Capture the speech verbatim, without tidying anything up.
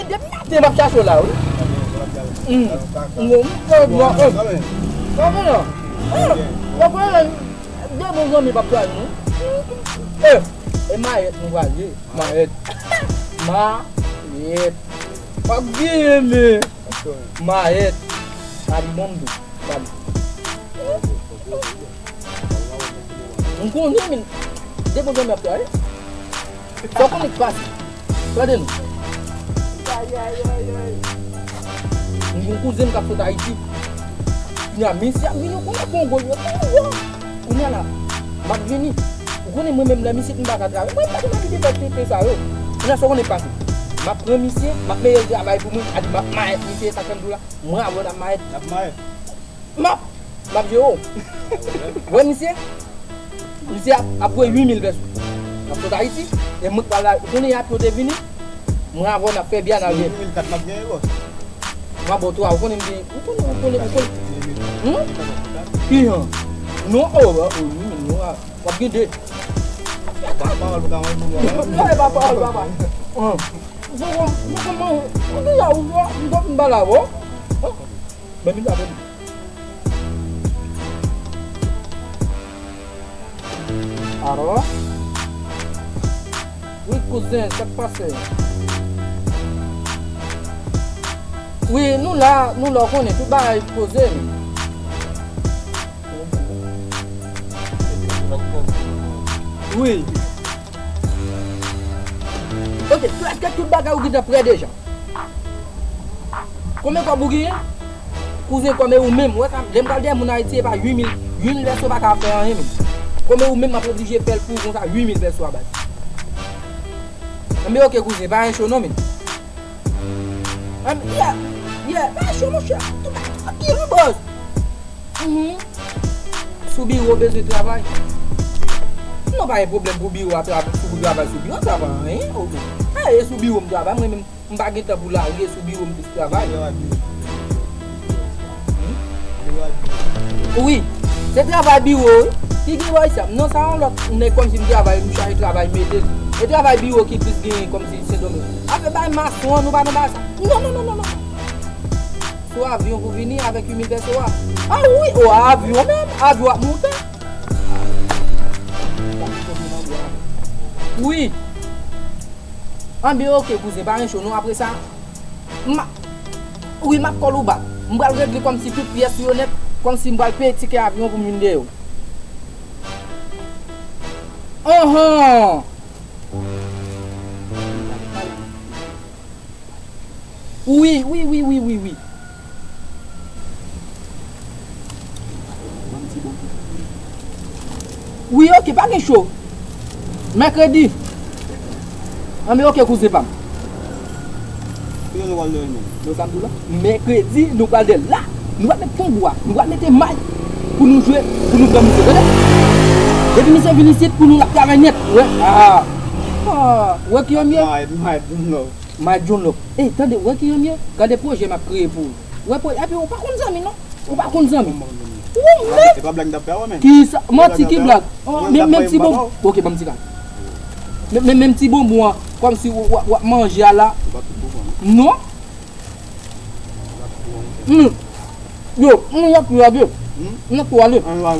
Depi maten m ap chache w la, wi. Mwen, mwen, mwen, mwen, mwen, de bon zanmi p ap twal nou. E, e mayèt nou pral ye. Mayèt. Mayèt. W ap gen men. Mayèt. A di bon m tou. Gade. M konnen, men. De bon zanmi ap twal. Sa w konnen k pase? Tande nou. Ay, ay, ay, ay. M gen yon kouzen m k ap sot Ayiti. Kounye a, misye ap vini, ou konnen Kongo yo. Kongo. Kounye a la, m ap vini. Ou konnen mwen menm lè misye m pa ka travay. Mwen m pa konn abitye fè tete sa yo. Kounye a, sa w konnen k pase? M ap pran misye, m ap mete l travay pou mwen, a di m ap mayèt misye, sa k fè m di w la. Mwen avè w n ap mayèt. N ap mayèt. M ap, m ap jere w. Wè misye? Misye ap, ap voye uit mil pèso. L ap sot Ayiti. E mwen k pral la, ou konnen y ap yo te vini. Mwen avè w n ap fè byen n al byen. Uit mil kat m ap genyen, bòs. Mwen bò twa, ou konnen m gen, ou konnen, ou konnen, ou konnen. Hmm? Ki jan? Non, o, o, uit mil, non, a, w ap gen de. Pawòl, pawòl, pawòl. Non, e pa pawòl, papa. Hein. Ou fò, ou fò, ou deja, ou fò, m fò m pale avè w. Hein? Ban m sa pou li. Alò? Wi, kouzen, sa k pase? Wi, nou la, nou la, w konnen, tout bagay poze, men. Wi. Ok, prèske tout bagay ou gentan prè deja. Konbyen kòb ou genyen? Kouzen, kòm e ou menm, wè sa, lè m pral dèyè moun Ayiti, e pa uit mil, uit mil pèso pa ka fè anyen, men. Kòm e ou menm, m ap oblije fè l pou ou konsa, uit mil pèso a bay. Enben, ok, kouzen, pa gen cho non, men. Enben, yeah, yeah, pa gen cho, monchè. Tout bagay tranquille, bòs. Mhm. Sou biwo bezwen travay. Non, pa gen pwoblèm pou biwo a, travay, sou travay sou biwo, travay anyen. Aye, sou biwo m travay, mwen menm, m pa gen tan pou lari, e sou biwo m plis travay. Wi, se travay biwo, wi. Ki gen bò isi a? Non, sa yon lòt nèg kòmsi m travay, m chache travay, mete l. E travay biwo ki plis genyen kòmsi Sendomeng. Afè bay mason an, nou pa nan bay sa. Non, non, non, non, non. Sou avyon pou vini avèk uit mil pèso a. A wi, o avyon menm, avyon ap moute. Wi. Anben, ok, kouzen, pa gen cho non. Apre sa, m a, wi, m ap call ou back. M pral regle kòmsi tout pyès yo nèt, kòmsi m pral peye tikè avyon pou m vin dèyè w. Anhan! Wi, wi, wi, wi, wi, wi. Wi, ok, pa gen cho. Mèkredi. Anben, ok, kouzen pa m. Kilè nou pral dèyè l menm? Yo, sa m di w la. Mèkredi, nou pral dèyè l la. Nou pral met kangou a. Nou pral mete may pou nou jwe, pou nou pran misye, tande? Depi misye vin isit, pou nou, l ap travay nèt. Wè, a. A, wè ki yo m ye? May, may, John Love. May John Love. Ey, tande, wè ki yo m ye? Gade pwojè m ap kreye pou ou. Wè pwojè, epi ou pa konn zanmi, non? Ou pa konn zanmi. Ou menm. E pa blag m t ap fè a, wè, men. Kisa? Manti, ki blag? Oh, men, men ti bonbon. Ok, ban m ti kal. Men, men, men ti bonbon an, kòmsi w, w, w ap manje a la. Non. Hmm. Yo, m ap pwale. M ap pwale. Ann la.